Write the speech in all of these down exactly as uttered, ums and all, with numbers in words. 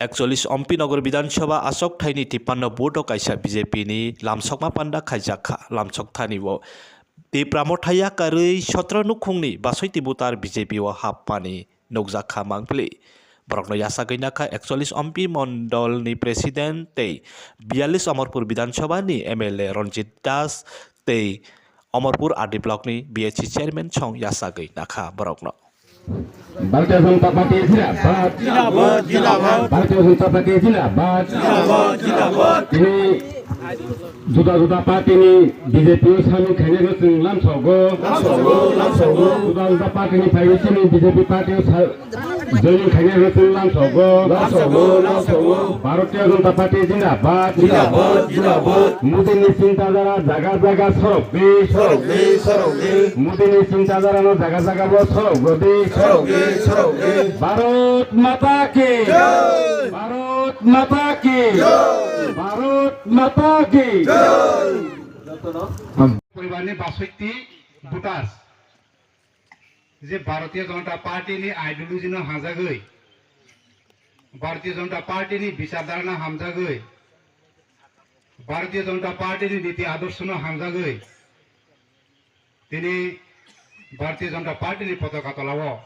Ekchollis Ompi Nogor Bidhan Sabha achok thaini tippanno vote o kaisa B J P ni lamsokma panda khaijak kha. Lamsok thani o Tipra Motha yakarwi sotro nukhungni basoiti voter B J P o hapmani nukjak kha mangpili. Borokno yachagwi nakha ekchollis Ompi Mondol ni President tei biyallis Amarpur Bidhan Sabha ni M L A Ranjit Das tei Amarpur R D Block ni B H C Chairman song yachagwi nakha borokno. Bharatiya Janata Party Zindabad. Zindabad, zindabad. Bharatiya Janata Party Zindabad. Zindabad, zindabad. Tini juda juda party ni B J P o samung khainai no chwng lamsogo. Lamsogo, lamsogo. Juda juda party ni phaiwi chini B J P party o sa-, joining khainai no chwng lamsogo. Lamsogo, lamsogo. Bharatiya Janata Party Zindabad. Zindabad, zindabad. Modi ni chintadhara jaga jaga sorok di. Sorok di, sorok di. Modi ni chintadhara no jaga jaga bo sorok di. Sorok di, sorok di. Bharat Mata ki. Jai. Bharat Mata ki. Jai. Bharat Mata ki. Jai. Poribar ni basoiti voters je Bharatiya Janata Party ni ideology no hamjagwi, Bharatiya Janata Party ni bichar dhara no hamjagwi, Bharatiya Janata Party ni niti adorsho no hamjagwi, tini Bharatiya Janata Party ni potaka tola o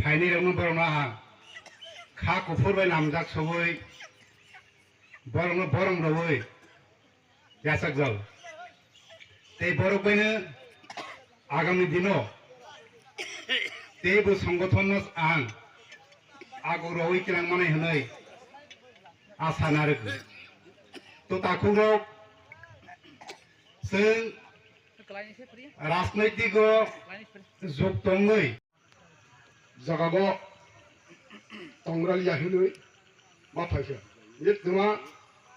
phainai rok no borok no ang kha kuphur bai namjak sogwi borok no borom rwui yachakjak. Tei borok baino agami dino teibo songothonno ang aguk rogwi twlang manai hwnwi asa narwkgo. To takhukrok, chwng rajnoitiko jug tongwi jagago tongraliya hinwi ma phaikha. Ye twma,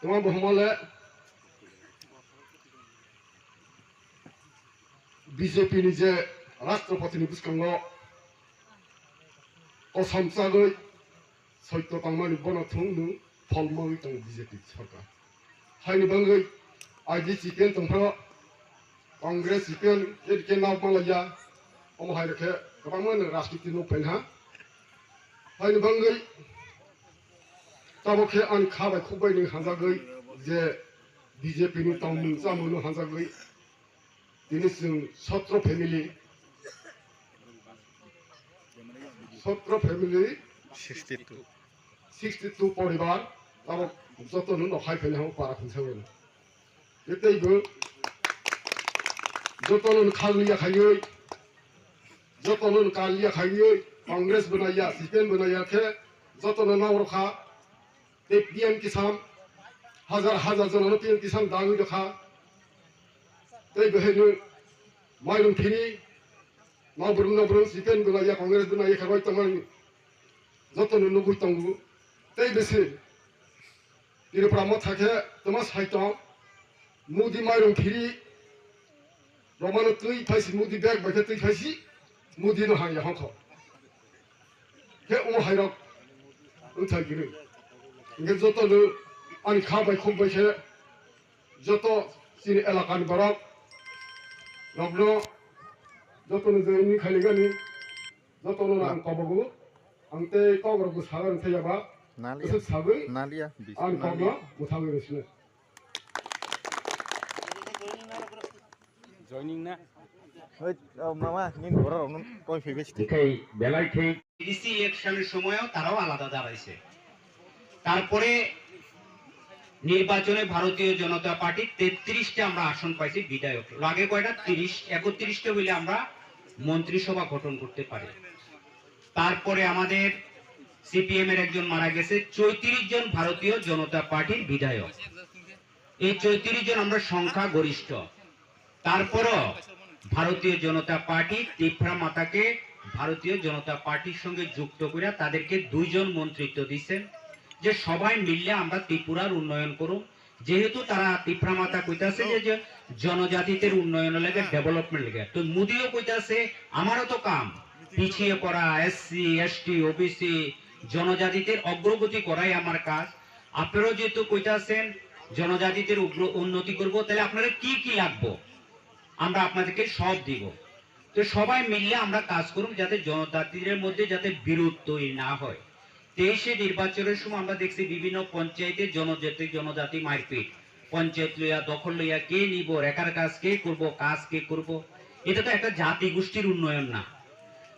twma bohmale B J P ni je Rashtrapati ni bwskango kosom chagwi soito tongmani bono thung nung pholmogwi tongo B J P sarkar. Haini bagwi I D C P N tongphano Congress C P M A D K nao malaiya, omo hai rokhe kwbangma no rajniti no phainha. Haini bagwi tabok khe ani kha bai khuk bai ni hanjagwi je B J P ni tongmung chamung no hanjagwi tini chwng sotro family, sotro family, sixty two. Sixty two poribar, tabok joto no nokhai phai hamo para khunsa wano. Tei bo joto no khaglia khaiwi, joto no kalia khaiwi, Congress bwnaiya, C P M bwnaiya khe joto no naurokha, tei P M Kisan, hajar hajar jono no P M Kisan dagwi rokha, tei bo heno mairung phiri, Nobrwng nobrwng C P M bwnaiya, Congress bwnaiya khe roi tongmani joto no nugwi tongo. Tei bisi Tripura Motha khe toma sai tong, Modi mairung phiri romano twi phaisi, Modi bag bai khe twi phaisi, Modi no hangya hongkho. Khe omo hairok wngthai kwrwi. Hingkhe joto no ani kha bai khum bai khe joto chini elakani borok rokno joto no join ni khainigani joto no ang kobogo ang tei kok rok bwsala rwthai yaba Nalia. Bwswk sagwi Nalia, bisi ang nalia. Kokno mwthagwi rwsino. Joining na? Oi, oh, mama, nini borok rokno koi phaibai sidi. Ikhai belai khe A D C election-এর সময়ও তারাও আলাদা দাঁড়াইছে। তারপরে নির্বাচনে ভারতীয় জনতা পার্টি তেত্রিশটা আমরা আসন পাইছি বিধায়ক। আগে কয়টা? তিরিশ, একত্রিশটা হইলে আমরা মন্ত্রিসভা গঠন করতে পারি। তারপরে আমাদের সিপিএম এর একজন মারা গেছে, চৌত্রিশ জন ভারতীয় জনতা পার্টির বিধায়ক। এই চৌত্রিশ জন আমরা সংখ্যাগরিষ্ঠ। তারপরও ভারতীয় জনতা পার্টি তিপ্রা মাতাকে ভারতীয় জনতা পার্টির সঙ্গে যুক্ত করে তাদেরকে দুইজন মন্ত্রিত্ব দিচ্ছেন, যে সবাই মিললে আমরা ত্রিপুরার উন্নয়ন করুম। যেহেতু তারা তিপ্রা মাতা কইতাছে যে, যে জনজাতিদের উন্নয়ন লাগে, ডেভেলপমেন্ট লাগে, তো মোদিও কইতাছে আমারও তো কাম, পিছিয়ে পড়া এসসি, এসটি, ওবিসি, জনজাতিদের অগ্রগতি করাই আমার কাজ। আপনারাও যেহেতু কইতাছেন জনজাতিদের উগ্র-, উন্নতি করব, তাহলে আপনারা কি কি লাগবো, আমরা আপনাদেরকে সব দিব। তো সবাই মিললে আমরা কাজ করুন, যাতে জনজাতিদের মধ্যে যাতে বিরোধ তৈরি না হয়। তেইশে নির্বাচনের সময় আমরা দেখছি বিভিন্ন পঞ্চায়েতে জনজাতি জনজাতি মারপিট, পঞ্চায়েত লইয়া দখল লইয়া কে নিব, রেখার কাজ কে করব, কাজ কে করব। এটা তো একটা জাতিগোষ্ঠীর উন্নয়ন না।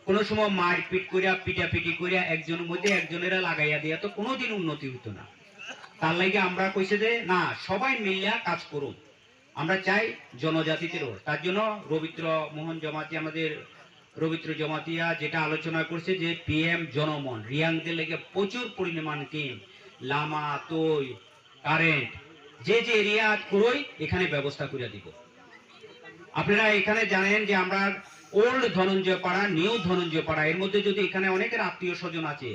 কোনো সময় মারপিট করিয়া, পিটাপিটি করিয়া, একজনের মধ্যে একজনেরা লাগাইয়া দিয়া তো কোনোদিন উন্নতি হইতো না। তার লাগি আমরা কইছে যে না, সবাই মিলিয়া কাজ করুন। আমরা চাই জনজাতিদেরও। তার জন্য রবীন্দ্র মোহন জমাতিয়া, আমাদের রবীন্দ্র জমাতিয়া যেটা আলোচনা করছে যে পিএম জনমন, রিয়াংদের লেগে প্রচুর পরিমাণ টিম, লামা, তৈ, কারেন্ট, যে যে এরিয়া করই এখানে ব্যবস্থা করে দিব। আপনারা এখানে জানেন যে আমরা ওল্ড ধনঞ্জয় পাড়া, নিউ ধনঞ্জয় পাড়া, এর মধ্যে যদি এখানে অনেকের আত্মীয় স্বজন আছে,